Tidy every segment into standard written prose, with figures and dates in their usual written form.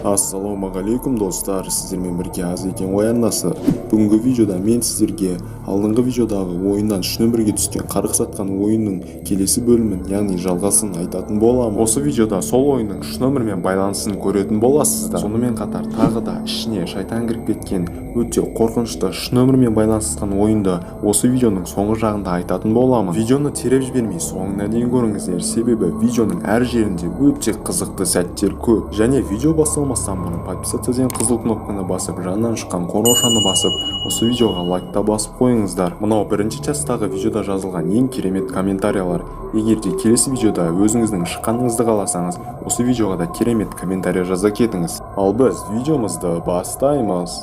Ассалаумағалейкум, достар! Сіздермен бірге Азекен ғой арнасы. Бүгінгі видеода мен сіздерге алдыңғы видеодағы ойыннан үш нөмірге түскен қарғыс атқан ойынның келесі бөлімін, яғни жалғасын айтатын боламын. Осы видеода сол ойынның үш нөмірмен байланысын көретін боласыздар. Сонымен қатар тағы да ішіне шайтан кіріп кеткен өте қорқынышты үш нөмірмен байланысқан ойынды осы видеоның соңғы жағында айтатын боламын. Видеоны теріп жібермей, соңына дейін көріңіздер, себебі видеоның әр жерінде өте қызықты сәттер көп. Және видео басталмастан бұрын подписаться деген қызыл кнопканы басып, жанынан шыққан қоңыраушаны басып, осы видеоға лайк та басып қойыңыздар. Мынау бірінші частағы видеода жазылған ең керемет комментариялар. Егер де келесі видеода өзіңіздің шыққаныңызды қаласаңыз, осы видеоға да керемет комментарий жаза кетіңіз. Ал біз видеомызды бастаймыз.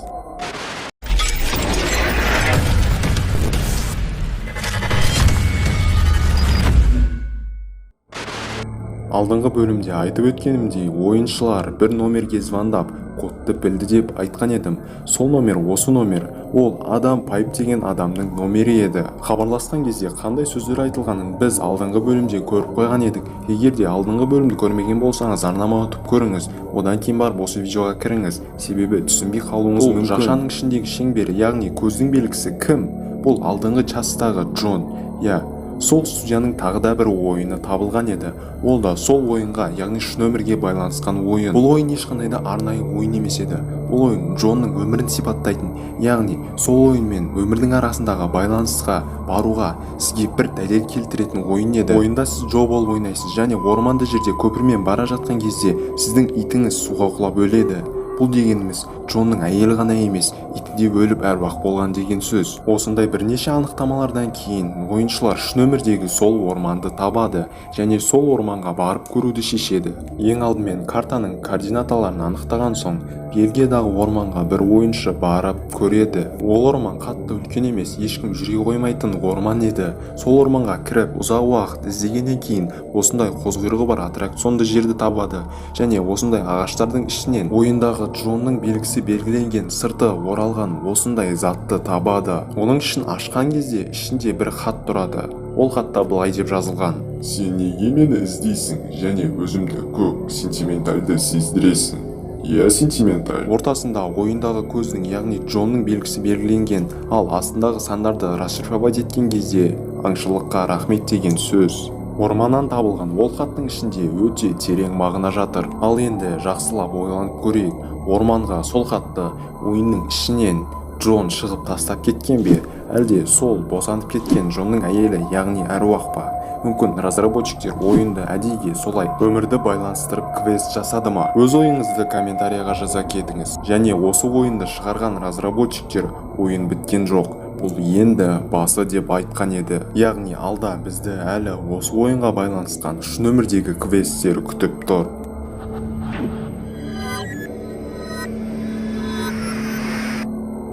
Алдыңғы бөлімде айтып өткенімдей, ойыншылар бір номерге звондап, кодты білді деп айтқан едім. Сол номер осы номер. Ол Адам Пайп деген адамның номері еді. Хабарласқан кезде қандай сөздер айтылғанын біз алдыңғы бөлімде көріп қойған едік. Егер де алдыңғы бөлімді көрмеген болсаңыз, арнама өтіп көріңіз, одан кейін барып осы видеоға кіріңіз, себебі түсінбей қалуыңыз мүмкін. Жақшаның ішіндегі шеңбер, яғни көздің белгісі кім? Бұл алдыңғы частағы Джон. Иә, сол студияның тағы да бір ойыны табылған еді. Ол да сол ойынға, яғни үш нөмірге байланысқан ойын. Бұл ойын ешқандай да арнайы ойын емес еді. Бұл ойын Джонның өмірін сипаттайтын, яғни сол ойын мен өмірдің арасындағы байланысқа баруға сізге бір дәлел келтіретін ойын еді. Ойында сіз Джо болып ойнайсыз және орманды жерде көпірмен бара жатқан кезде сіздің итіңіз суға құлап өледі. Бұл дегеніміз Джонның әйелі ғана емес, иті де өліп әруақ болған деген сөз. Осындай бірнеше анықтамалардан кейін ойыншылар үш нөмірдегі сол орманды табады және сол орманға барып көруді шешеді. Ең алдымен картаның координаталарын анықтаған соң, Бельгиядағы орманға бір ойыншы барып көреді. Ол орман қатты үлкен емес, ешкім жүре қоймайтын орман еді. Сол орманға кіріп, ұзақ уақыт іздегеннен кейін осындай қозқұйрығы бар аттракционды жерді табады және осындай ағаштардың ішінен ойындағы Джонның белгісі белгіленген, сырты оралған осындай затты табады. Оның ішін ашқан кезде ішінде бір хат тұрады. Ол хатта былай деп жазылған: Сен неге мені іздейсің және өзімді көк сентиментальді сездіресің? Иә, сентименталь. Ортасында ойындағы көздің, яғни Джонның белгісі белгіленген, ал астындағы сандарды расшифровать еткен кезде «аңшылыққа рахмет» деген сөз. Орманнан табылған ол хаттың ішінде өте терең мағына жатыр. Ал енді жақсылап ойланып көрейік: орманға сол хатты ойынның ішінен Джон шығып тастап кеткен бе, әлде сол босанып кеткен Джонның әйелі, яғни әруақ па? Мүмкін, разработчиктер ойынды әдейіге солай өмірді байланыстырып квест жасады ма? Өз ойыңызды комментарияға жаза кетіңіз. Және осы ойынды шығарған разработчиктер ойын біткен жоқ, бұл енді басы деп айтқан еді. Яғни алда бізді әлі осы ойынға байланысқан үш нөмірдегі квесттер күтіп тұр.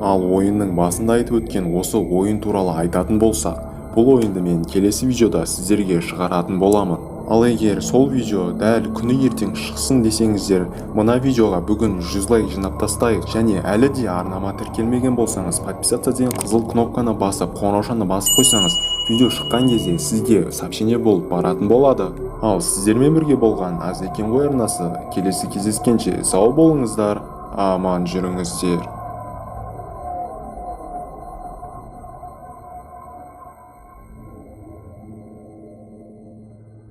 Ал ойынның басында айтып өткен осы ойын туралы айтатын болсақ, бұл ойынды мен келесі видеода сіздерге шығаратын боламын. Ал егер сол видео дәл күні ертең шықсын десеңіздер, мына видеоға бүгін 100 лайк жинап тастайық. Және әлі де арнама тіркелмеген болсаңыз, подписаться деген қызыл кнопканы басып, қоңыраушаны басып қойсаңыз, видео шыққан кезде сізге сообщение болып баратын болады. Ал сіздермен бірге болған Азекен ғой арнасы. Келесі кездескенше сау болыңыздар, аман жүріңіздер.